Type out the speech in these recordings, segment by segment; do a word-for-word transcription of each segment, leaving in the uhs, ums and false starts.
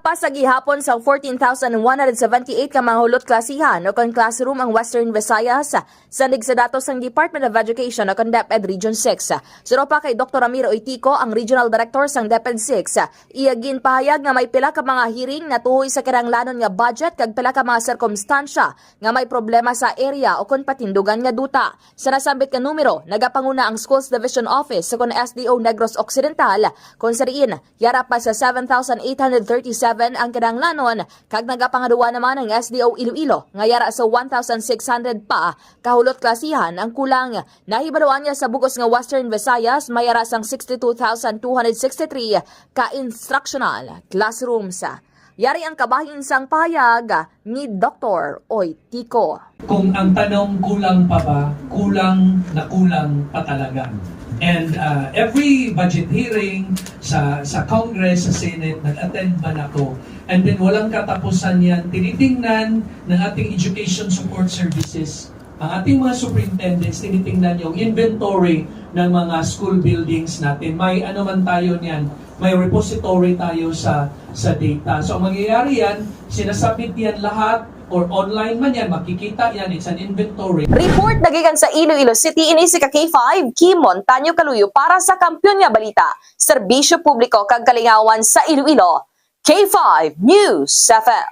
Nagpasa gihapon sang fourteen thousand one hundred seventy-eight ka mga hulot klasihan o kon classroom ang Western Visayas, sandig sa datos sang Department of Education o kon DepEd Region six. Suno pa kay Doktor Ramiro Oitico, ang Regional Director sang DepEd six, iya ginpahayag nga may pila ka mga hearing natuhoy sa kinahanglanon nga budget kag pila ka mga sirkumstansya nga may problema sa area o kon patindugan nga duta. Sa nasambit nga numero, nagapanguna ang Schools Division Office o kon S D O Negros Occidental, kon sa diin yara pa sa seven thousand eight hundred thirty-seven ang kinahanglanon, kag nagapangaduwa naman ang S D O Iloilo nga yara sa one thousand six hundred pa ka hulot klasihan ang kulang. Nahibaluan nga sa bug-os nga Western Visayas may yara sang sixty-two thousand two hundred sixty-three ka instructional classrooms. Yari ang kabahin sang pahayag ni Doktor Oitico. Kung ang tanong, kulang pa ba? Kulang na kulang pa talaga. And uh, every budget hearing sa sa Congress, sa Senate, nag-attend man ako. And then walang katapusan yan. Tinitingnan ng ating education support services, ang ating mga superintendents, tinitingnan yung inventory ng mga school buildings natin. May ano man tayo niyan, may repository tayo sa sa data. So ang mangyayari yan, sinasubmit yan lahat or online man yan, makikita yan, it's an inventory. Report nagikan sa Iloilo City, ini si ka K five, Kim Montaño Kaluyo para sa Kampiyon nga Balita, Serbisyo Publiko kag Kalingawan sa Iloilo, K five News F M.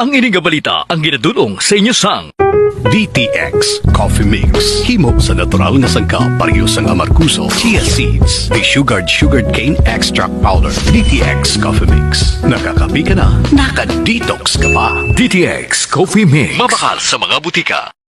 Ang ini nga balita ang ginadul-ong sa inyo sang D T X Coffee Mix. Himo sa natural nga sangkap, pareho sang amargoso, chia seeds, desugared sugarcane extract powder. D T X Coffee Mix. Nakakape ka na, naka-detox ka pa. D T X Coffee Mix. Mabakal sa mga butika.